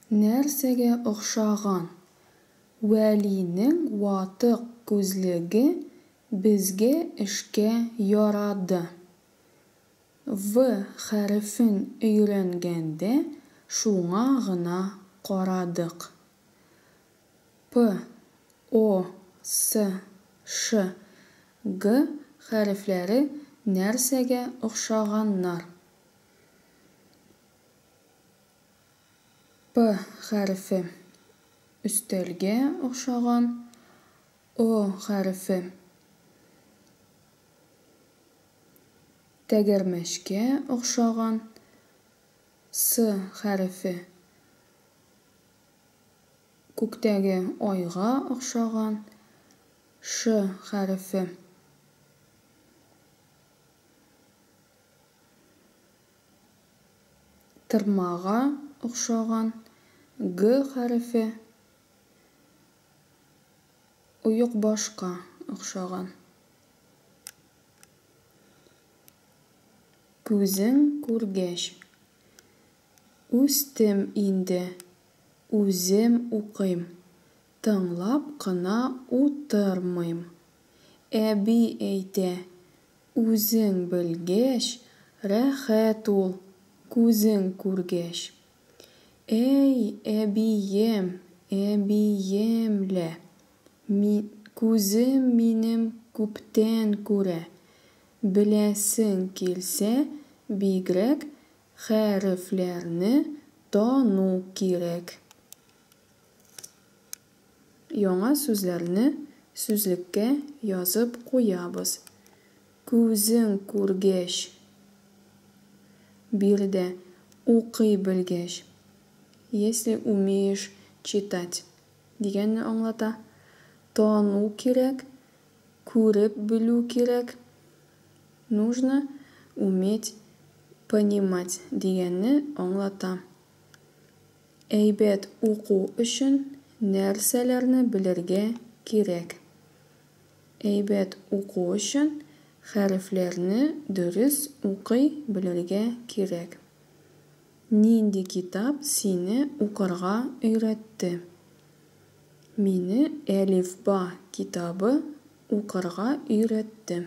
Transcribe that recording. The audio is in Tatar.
Нәрсәгә охшаган? Вәлинең ватык күзлеге безгә эшкә ярады. В хәрефен өйрәнгәндә шуңа гына карадык. П, О, С, Ш, Г хәрефләре нәрсәгә охшаганнар? П хәрефе өстәлгә охшаган, О хәрефе тәгәрмәчкә охшаган, С хәрефе күктәге айга охшаган, Ш хәрефе тырмага охшаган, Г хәрефе оекбашка охшаган. Күзең күргәч. Үстем инде, үзем укыйм, тыңлап кына утырмыйм. Әби әйтә, үзең белгәч, рәхәт ул, күзең күргәч. Әй, әбием, әбием лә, күзем минем күптән күрә. Беләсең килсә, бигрәк хәрефләрне тану кирәк. Яңа сүзләрне сүзлеккә язып куябыз. Күзең күргәч, биредә укый белгәч, если умеешь читать дигәнне аңлата. Тану кирәк, күреп белү кирәк. Нужно уметь понимать дигәнне аңлата. Әйбәт уку өчен нәрсәләрне белергә кирәк? Әйбәт уку өчен хәрефләрне дөрес укый белергә кирәк. Нинди китап сине укырга өйрәтте? Мине Әлифба китабы укырга өйрәтте.